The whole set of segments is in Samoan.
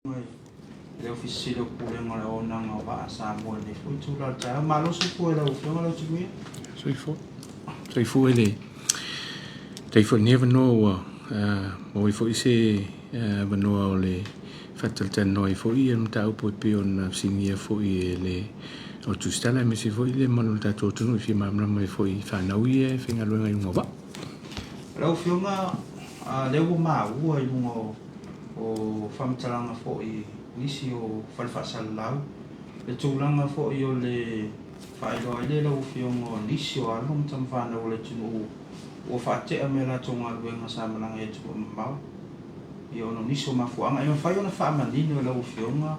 I le Ofisa Sili o Pulega o le Auaunaga o Vaa a Samoa i lenei foi itula o le taeao. Malo le soifua i lau Afioga Lautimuia. Soifua. Soifua i le tai foi lenei avanoa ua maua ai foi se avanoa o le faatalatalanoa ai foi ia mataupu e pei ona fesiligia foi e le o Tusitala aemaise foi le mamalu o le tatou atunuu e fia malamalama ai foi i fanau ia e faigaluega i luga o vaa. Lau Afioga, lea ua maua i luga o o faamatalaga foi i nisi o fale faasalalau, le tulaga foi o le faailoa ai lea i lau Afioga o nisi o alo ma tamafanau a le atunuu ua faatea mai a latou galuega sa malaga i atunuu mamao, ia ona o nisi o mafuaaga. E mafai ona faamanino e lau Afioga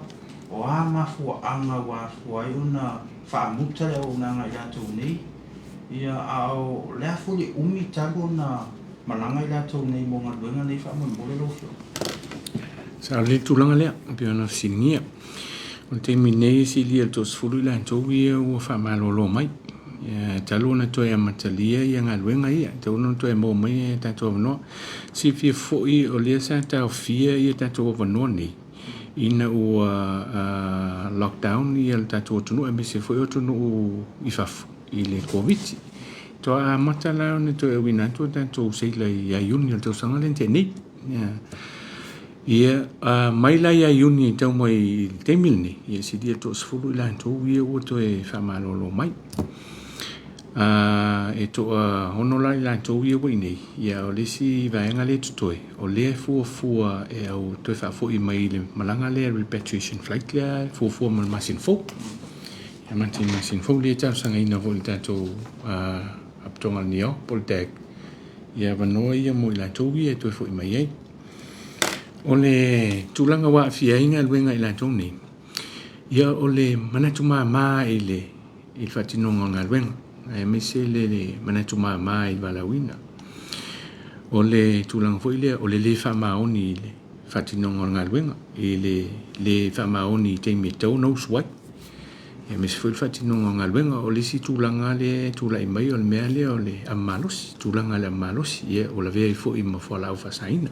o a mafuaaga ua afua ai ona faamuta le auaunaga a i latou nei, ia a o le a foi le umi talu ona malaga i latou nei mo galuega nei faamolemole lau Afioga? Sa o le tulaga lea e pei ona fesiligia. O le taimi nei e silia i le 30 i latou ia ua faamalolo mai. Ia, talu ona toe amatalia ia galuega ia, talu ona toe maua mai ia tatou avanoa. Silafia foi o lea sa taofia ia tatou avanoa nei ina ua lockdown ia le tatou atunuu aemaise foi o atunuu i fafo i le Koviti. Toe amata la ona toe auina atu a tatou seila ia Iuni o le tausaga lea na tea nei. Ia, mai la ia Iuni e tau mai i le taimi lenei, ia silia le 30 i latou ia ua toe faamalolo mai. E toaono la i latou ia ua i inei, ia o le isi vaega lea e totoe, o lea e fuafua e au toe faafoi mai i le malaga lea repatriation flight lea e fuafua mo le masina fou. Ia amata i le masina fou lea e talosagaina foi i le tatou Faalapotopotoga o le NEOC po o le DAC ia avanoa ia mo i latou ia e toe foi mai ai. O le tulaga ua aafia ai galuega a i latou nei, ia o le manatu mama i le i le faatinoga o le galuega, aemaise le manatu mama i le valaauina. O le tulaga foi lea o le lē faamaoni i le faatinoga o le galuega, i le lē faamaoni i taimi e tatau ona usu ai, aemaise foi le faatinoga o galuega. O le isi tulaga lea e tulai mai o le mea lea o le ava malosi, tulaga i le ava malosi, ia ua lavea ai foi ma fualaau faasaina.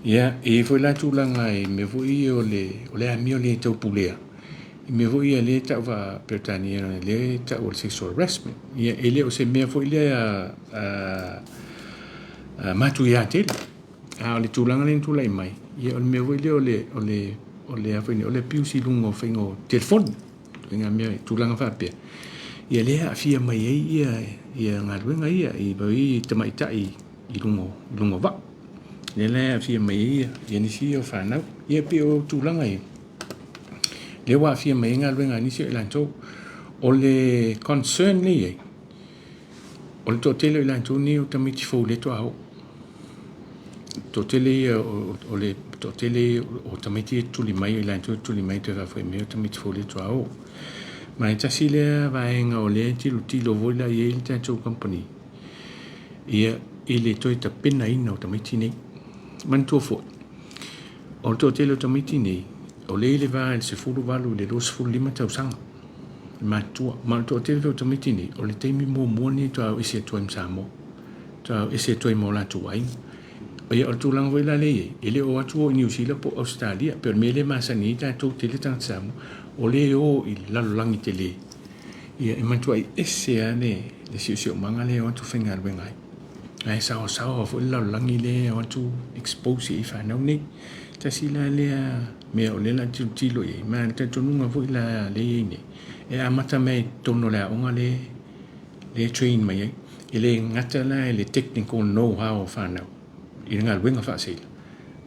Ia, e i ai foi la tulaga i mea foi ia o le amio le taupulea, i mea foi ia lea e tau faa-Peretania, lea e tau o le sexual harassment. Ia, e le o se mea foi lea matuia tele, a o le tulaga lea na tulai mai, ia o le mea foi lea o le o le o le a foi nei, o le abuse i luga o faiga o telefoni, ituaiga mea, tulaga faapea, ia lea e aafia mai ai ia ia galuega ia i tamaitai i luga i luga o vaa. Lea la e aafia mai ai ia nisi ia o fanau. Ia pei o tulaga ia lea ua aafia mai ai galuega a nisi o i latou. O le concern lea e i ai, o le toatele o i latou nei o tamaiti fou lea faatoa oo. Toatele ia o le toatele o tamaiti ia e tuli mai, o i latou e tuli mai toe faafoi mai o tamaiti fou lea faatoa oo. Ma e tasi lea vaega o lea e tilotilo foi la i ai le tatou kamupani, ia i le toe tapenaina o tamaiti nei. Manatua foi, o le toatele o tamaiti nei, o lea e i le va i le 18 i le 25 tausaga le matutua. Ma o le toatele foi o tamaiti nei, o le taimi muamua lenei faatoa o ese atu ai ma Samoa, faatoa o ese atu ai ma o latou aiga. Ia, o le tulaga foi la lea e i ai, e le o atu o i Niu Sila po o Ausetalia, pei o le mea lea e masani ai tatou tele tagata Samoa, o lea e o i le lalolagi tele. Ia, e matuai ese lava le siosiomaga lea e o atu faigaluega ai. Ae saosaoa foi le lalolagi lea e o atu expose i fanau nei. Tasi la lea mea o lea o le a tilotilo i ai, ma le talitonuga foi la lea e i ai nei, e amata mai i totonu o le aoga lea e train mai ai. E le gata la i le technical know-how o fanau i le galuega faaseila,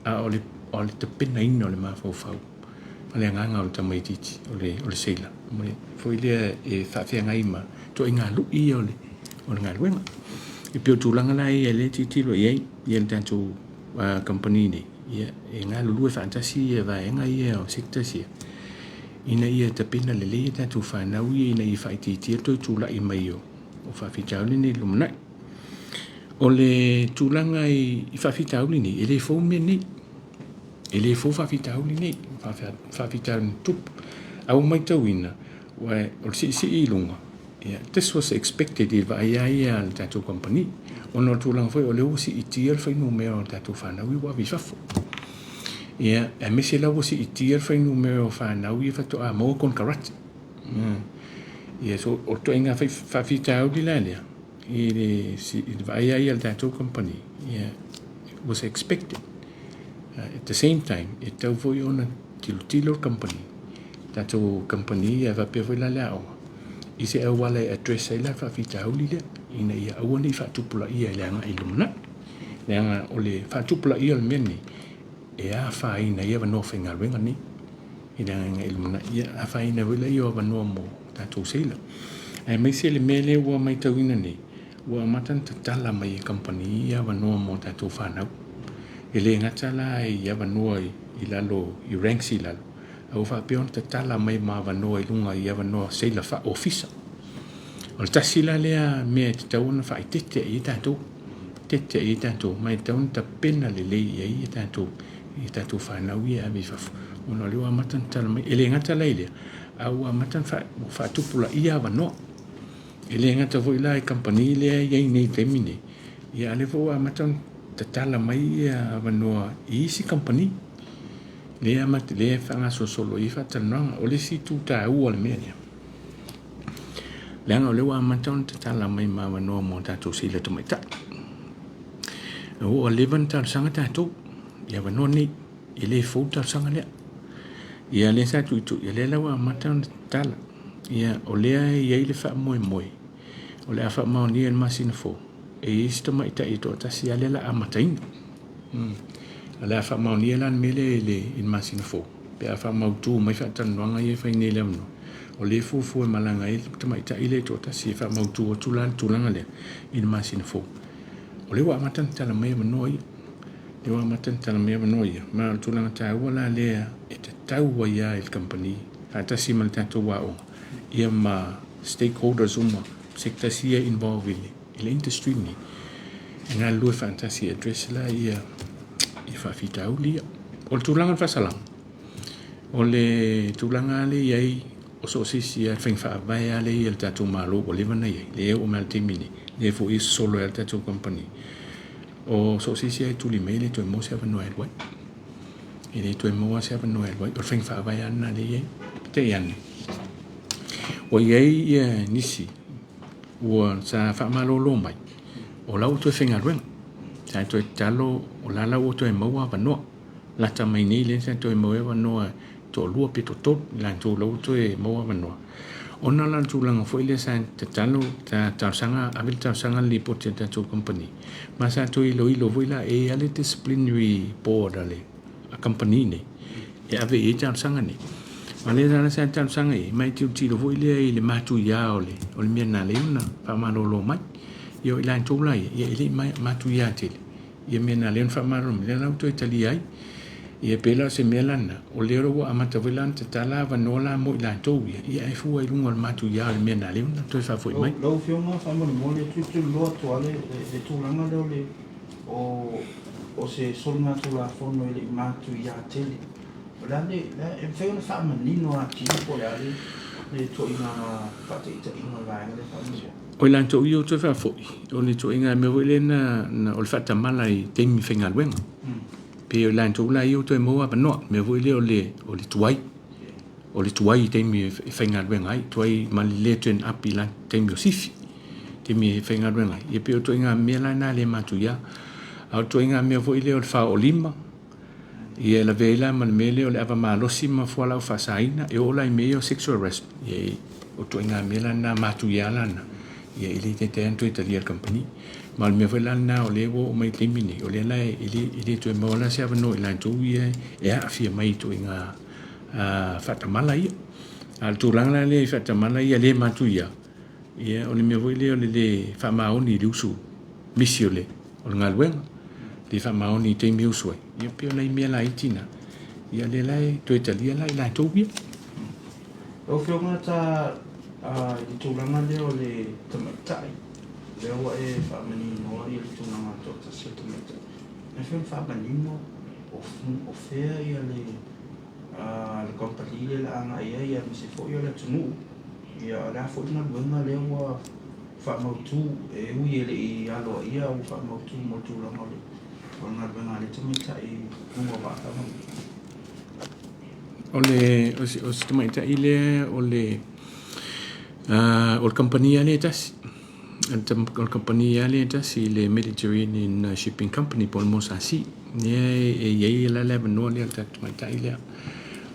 a o le o le tapenaina o le mafaufau ma le agaga o le tamaitiiti o le o le seila foi lea e faafeagai ma ituaiga lui ia o le o le galuega. E pei o tulaga la ia lea e tilotilo i ai ia le tatou kamupani nei, ia e galulue faatasi ia vaega ia o sectors ia ina ia tapena lelei a tatou fanau ia ina ia faaitiitia le toe tulai mai o faafitauli nei i le lumanai. O le tulaga i faafitauli nei, e le fou mea nei. E le fou faafitauli nei, faafitauli na tupu. A ua matauina, o le siisii i luga, yeah, this was expected i le vaai lava ia a le tatou kamupani, ona o le tulaga foi o lea ua siitia le fuainumera o tatou fanau ia ua ave i fafo. Ia, aemaise la ua siitia le fuainumera o fanau ia faatoa maua konekarate. Ia, so o le ituaiga faafitauli la lea, i le, i le vaai lava ia a le tatou kamupani, ia, it was expected. At the same time, e tatau foi ona tilotilo le kamupani, tatou kamupani ia faapea foi la le aoga, i se auala e address ai la le faafitauli lea, ina ia aua ne i faatupulaia i le agai i le lumanai. Leaga o le faatupulaia o le mea lenei, e afaina ai avanoa faigaluega nei i le agaga i lumanai, ia afaina foi laia o avanoa mo tatou seila. Aemaise le mea lea ua matauina nei, ua amata ona tatala mai e kamupani ia avanoa mo tatou fanau. E le gata la i avanoa i lalo i ranks i lalo, a ua faapea ona tatala mai ma avanoa i luga i avanoa seila faa-ofisa. O le tasi la lea mea e tatau ona faaeteete i ai tatou, tete i ai tatou, ma e tatau ona tapena lelei i ai tatou i tatou fanau ia e ave i fafo, ona o lea ua amata ona tatala mai. E le gata la i lea, a ua amata ona faatupulaia avanoa. E le gata foi la i kamupani lea e i ai nei i le taimi nei, ia a o lea foi ua amata ona tatala mai ia avanoa i isi kamupani lea e faagasolosolo i ai faatalanoaga. O le isi itu taua o le mea lea, leaga o lea ua amata ona tatala mai ma avanoa mo tatou seila tamaitai. Ua leva ona talosaga tatou i avanoa nei, e le fou le talosaga lea. Ia lea sa tuitui, ia lea la ua amata ona tatala. Ia o lea e i ai le faamoemoe, o le a faamaonia i le masina fou, e i ai se tamaitai e toatasi lava lea o le a amataina. O le a faamaonia la le mea lea i le masina fou, pe a faamautu mai faatalanoaga ia e fai nei i le avanoa. O lea e fuafua e malaga ai le tamaitai lea e toatasi e faamautu atu la le tulaga lea i le masina fou. O lea ua amata ona tatala mai avanoa ia. O lea ua amata ona tatala mai avanoa ia, ma o le tulaga taua la lea e tatau ai lava i le kamupani faatasi ma le tatou aoga ia ma stakeholders uma, sectors ia involve i le industry lenei, e galulue faatasi e address la ia faafitauli ia. O le tulaga o le faasalaga, o le tulaga lea e i ai, o so o se isi lava, faiga faavae lava lea e i ai a le tatou Malo ua leva ona i ai, lea e oo mai lava i le taimi nei, lea foi e sosolo ai lava le tatou kamupani. O so o se isi lava e tuli mai e le toe maua se avanoa e alu ai. E le toe maua se avanoa e alu ai. O le faiga faavae lava lena lea e i ai. Peitai ane, ua i ai nisi ua sa faamalolo mai, o la ua toe faigaluega. Sa toe tatalo, o la la ua toe maua avanoa. Lata mai nei lea sa toe maua ai avanoa toalua pe toatolu i latou la ua toe maua avanoa. Ona la o le tulaga foi lea sa tatalo, sa talosaga, ave le talosaga le lipoti a le tatou kamupani, ma sa toe iloilo foi la e i ai le disciplinary board a le kamupani nei e ave i ai talosaga nei. Ma lea la sa talosaga i ai, ma e tilotilo foi lea i le matuia o le mea na ala ai ona faamalolo mai. Ia o i latou la ia, ia e le i matuia tele ia mea na ala ai ona faamalolo mai, lea la ua toe talia ai. Ia pei la o se mea la lena, o lea ua amata foi la ona tatala avanoa la mo i latou ia, ia ae fua i luga o le matuia o le mea na ala ai ona toe faafoi mai. Lau Afioga faamolemole, tulituliloa atu lava le tulaga lea o le o se soligatulafono e le i matuia tele. O le a le, e mafai ona faamanino atili po o le a le ituaiga faataitaiga o le vaega lea faamolemole? O i latou ia ua toe faafoi, o le ituaiga mea foi lea na, o le faatamala i taimi faigaluega. Pei o i latou la ia ua toe maua avanoa, mea foi lea o le tuai, o le tuai i taimi e faigaluega ai, tuai ma le le turn up i la taimi o sifi, taimi e faigaluega ai. Ia pei o ituaiga mea la na le matuia. A o le ituaiga mea foi lea o le faaoolima, ia e lavea ai la ma le mea lea o le ava malosi ma fualaau faasaina, e oo la i mea ia o sexual harassment. Ia o ituaiga mea la na matuia la na, ia e le taitai lava ona toe talia e le kamupani. Ma o le mea foi la lena o lea ua oo mai i le taimi lenei, o lea la e le toe maua la se avanoa i latou ia e aafia mai i ituaiga faatamala ia. A o le tulaga la lea i faatamala ia le matuia, ia o le mea foi lea o le le faamaoni i le usu misi o le galuega, le faamaoni i taimi e usu ai, ia pei o nai mea laiti na, ia lea la e toe talia la i latou ia. Lau Afioga ta i le tulaga lea o le tamaitai, lea ua e faamaninoa le tulaga toatasi o le tamaitai, e mafai ona faamanino o fea ia le kamupani lea o le a agai i ai, aemaise foi o le atunuu, ia o le a foi le galuega lea ua faamautu, e ui e le i aloaia, ua faamautu mo le tulaga o le o le galuega a lea tamaitai i luga o vaa faamolemole. O le o se tamaitai lea o le o le kamupani lava lea e tasi. O le kamupani lava lea e tasi le Mediterranean Shipping Company po o le MOSASI. Lea e i ai la le avanoa lea o le tatou tamaitai lea.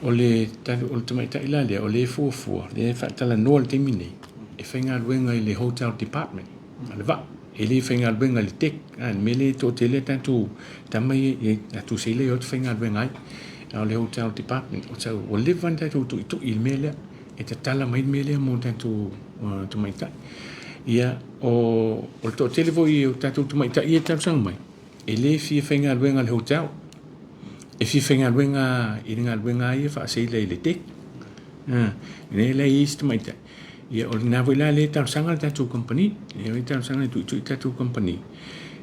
O le tamaitai la lea, o lea e fuafua, lea e faatalanoa i le taimi nei, e faigaluega i le Hotel Department a le vaa. E le faigaluega i le deck, a le mea lea e toatele a tatou tama ia, tatou sailor e o atu faigaluega ai. A o le Hotel Department, ua leva ona tatou tuitui i le mea lea, e tatala mai le mea lea mo tatou tamaitai. Ia, o le toatele foi o tatou tamaitai ia e talosaga mai, e le fia faigaluega i le hotel, e fia faigaluega i le galuega lava ia faa-sailor i le deck. Lea la e i ai isi tamaitai. Ia, o lena foi la lea e talosaga le tatou kamupani, lea foi e talosaga e tuitui le tatou kamupani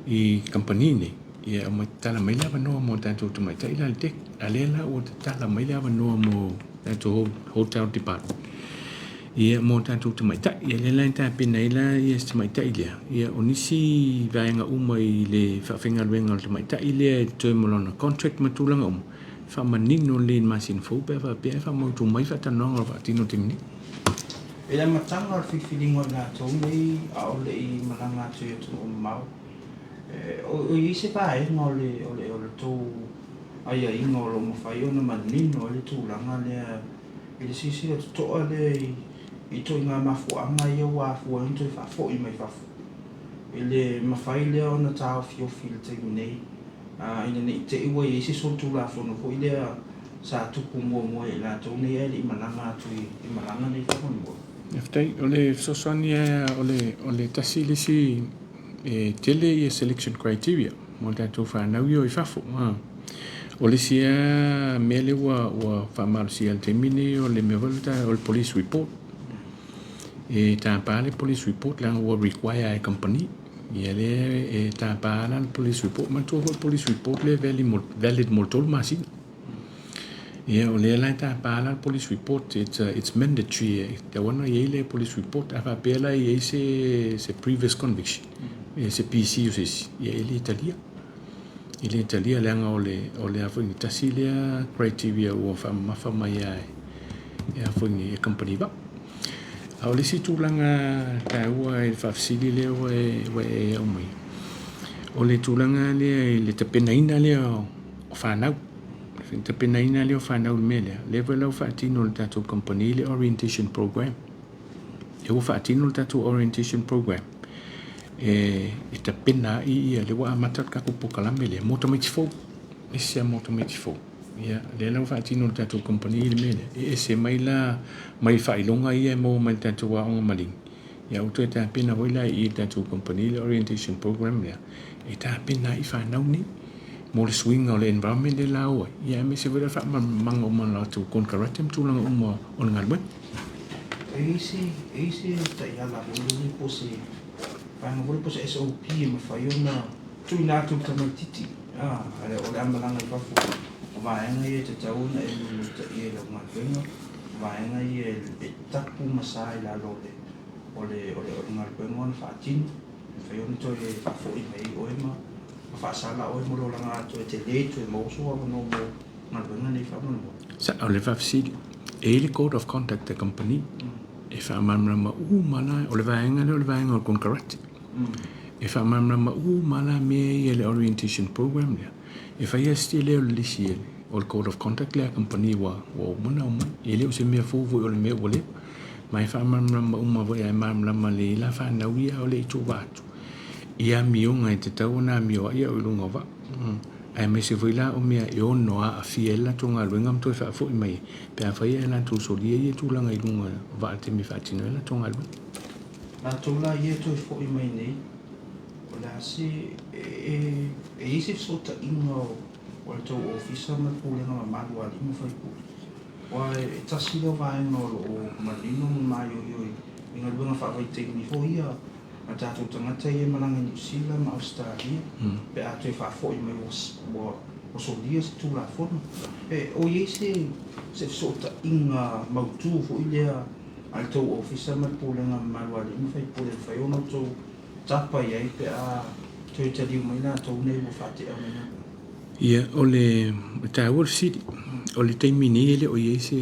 i kamupani nei, ia ma tatala mai le avanoa mo tatou tamaitai la i le deck. A lea la ua tatala mai le avanoa mo tatou hotel department, ia mo tatou tamaitai. Ia lea la e tapena ai la ia si tamaitai lea, ia o nisi vaega uma i le faafaigaluega o le tamaitai lea e term o lona contract ma tulaga uma, faamanino lelei i le masina fou pe a faapea e faamautu mai faatalanoaga o lo o faatino i le taimi nei. I le amataga o le filifiliga o i latou nei a o le i malaga atu i atunuu mamao, o i ai se vaega o le o le o le tou aiaiga o lo o mafai ona manino ai le tulaga lea i le silasila totoa lea i ituaiga mafuaaga ia ua afua ai ona toe faafoi mai fafo, i le mafai lea ona taofiofi i le taimi nei ina ne i te i ua i ai se solitulafono foi lea sa tupu muamua ia i latou nei ae le i malaga atu i malaga nei faamolemole. Faafetai. O le fesoasoani lava o le tasi le isi e tele ia selection criteria mo tatou fanau ia o i fafo. O le isi lava mea lea ua faamalosia i le taimi lenei o le mea foi lea o le police report. E tapa le police report leaga ua require e kamupani. Ia lea e tapa la le police report. Manatua foi le police report lea e valid mo le 3 masina. Ia o lea la e tapa la le police report, it's mandatory e tatau ona i ai le police report. A faapea la e i ai se previous conviction, se PC o se isi, ia e le talia. E le talia leaga o le o le a foi ni tasi lea criteria ua faamamafa mai lava e a foi ni e kamupani vaa. A o le isi tulaga taua i le faafesili lea ua e aumaia, o le tulaga lea i le tapenaina lea o fanau. Le tapenaina lea o fanau i le mea lea, lea foi la ua faatino e le tatou kamupani le orientation program. Lea ua faatino le tatou orientation program e tapena ai ia, lea ua amata le tatou polokalame lea mo tamaiti fou, ese lava mo tamaiti fou. Ia, lea la ua faatino e le tatou kamupani le mea lea, e ese mai la mai faailoga ia e maua mai le tatou aoga maligi, ia ua toe tapena foi la i i le tatou kamupani le orientation program lea, e tapena ai fanau nei mo le suiga o le environment lea la o ai, ia aemaise foi la le faamalamalamaga uma o latou konekarate ma tulaga uma o le galuega. E i ai se taiala foi lele po o se vaega foi lele po o se SOP e mafai ona tuuina atu i le tamaitiiti o le a malaga i fafo, o vaega ia e tatau ona e mulimulitaia i lau galuega, o vaega ia e tapu ma sa i lalo o le galuega ona faatino, e mafai ona toe faafoi mai ai oe ma faasala oe mo le olaga atoa e te le toe maua sou avanoa mo galuega nei faamolemole. Sa, o le faafesili, e i ai le code of conduct a kamupani e faamalamalama uma la, o le vaega lea o le vaega o le konekarate. E faamalamalama uma la mea ia i le orientation program lea. E fai lava si tele o le lisi o le code of conduct lea a kamupani ua uma ona aumai. E le o se mea fou foi o le mea ua leva. Ma e faamalamalama uma foi lava e malamalama lelei ai la fanau ia a o le i tuuva atu i amioga e tatau ona amio ai au i luga o vaa. Aemaise foi la o mea e ono aafia ai le latou galuega ma toe faafoi mai ai pe afai e latou solia ia tulaga i luga o vaa i le taimi e faatino ai le latou galuega. Latou la ia e toe foi mai nei, o le a se, e i ai se fesootaiga o le tou ofisa ma le pulega mamalu a alii ma faipule? Aua e tasi lea o vaega o lo o manino ma maioio i galuega faavaitaimi foi ia a tatou tagata ia e malaga i Niu Sila ma Ausetalia pe a toe faafoi mai ua solia se Tulafono. O i ai se fesootaiga mautu foi lea a le tou ofisa ma le pulega mamalu a alii ma faipule e mafai ona outou tapa i ai pe a toe taliu mai latou nei ua faatea mai latou? Ia, o le taua o le fesili, o le taimi nei e le o i ai se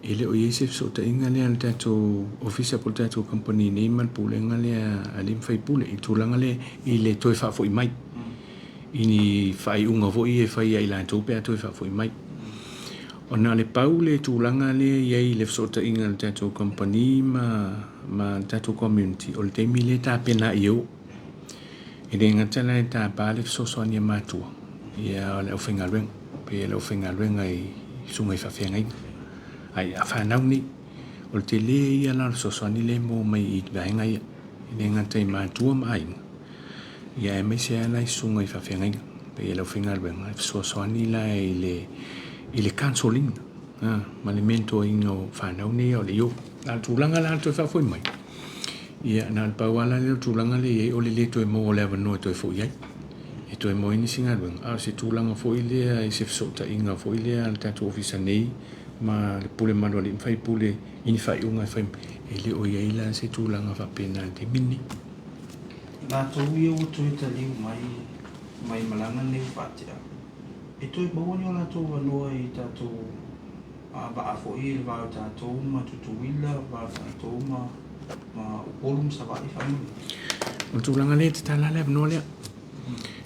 e le o i ai se fesootaiga lea a le tatou ofisa po o le tatou kamupani nei ma le pulega lea a alii ma faipule i le tulaga lea i le toe faafoi mai i ni faaiuga foi ia e fai ia i latou pe a toe faafoi mai. Ona o le pau le tulaga lea e i ai i le fesootaiga a le tatou kamupani ma ma le tatou community, o le taimi lea e tapena ai e o. E le gata la e tapa le fesoasoani a matua, ia o le aufaigaluega, pei o le aufaigaluega i susuga i faafeagaiga. Ai a fanau nei, o le tele ia la o le fesoasoani lea e maua mai i vaega ia, e le gata i matua ma aiga, ia aemaise lava la i susuga i faafeagaiga, pei o le aufaigaluega e fesoasoani la i le i le counsel ina ma le mentor ina o fanau nei a o le i oo. A o le tulaga la o le toe faafoi mai, ia na o le pau lava la lea o le tulaga lea e i ai o le le toe maua o le avanoa e toe foi ai, e toe maua ai nisi galuega, a o se tulaga foi lea i se fesootaiga foi lea a le tatou ofisa nei ma le pule mamalu a alii ma faipule i ni faaiuga e fai, e le o i ai la se tulaga faapena i le taimi lenei. Latou ia ua toe taliu mai mai malaga nei ua faatea, e toe maua ni o latou avanoa i tatou vaa foi i le va o tatou ma Tutuila, va o tatou ma ma Upolu ma Savaii faamolemole. O le tulaga lea e tatala le avanoa lea.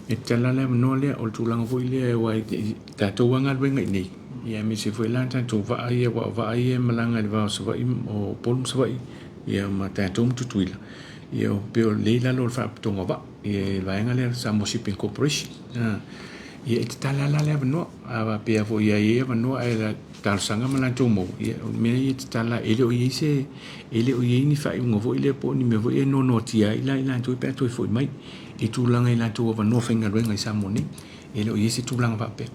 E tatala le avanoa lea, o le tulaga foi lea aua e tatou lava galuega i inei, ia aemaise foi la tatou vaa ia aua o vaa ia e malaga i le va o Savaii, o Upolu ma Savaii, ia ma tatou ma Tutuila, ia pei o lea e i lalo o le Faalapotopotoga o Vaa, ia le vaega lea o le Samoa Shipping Corporation. Ia e tatala la le avanoa, a faapea foi e i ai avanoa ae talosaga ma latou maua, ia o le mea ia e tatala, e le o i ai se, e le o i ai ni faaiuga foi lea po o ni mea foi ia e noanoatia ai la i latou pe a toe foi mai i tulaga i latou avanoa faigaluega i Samoa nei. E le o i ai se tulaga faapea.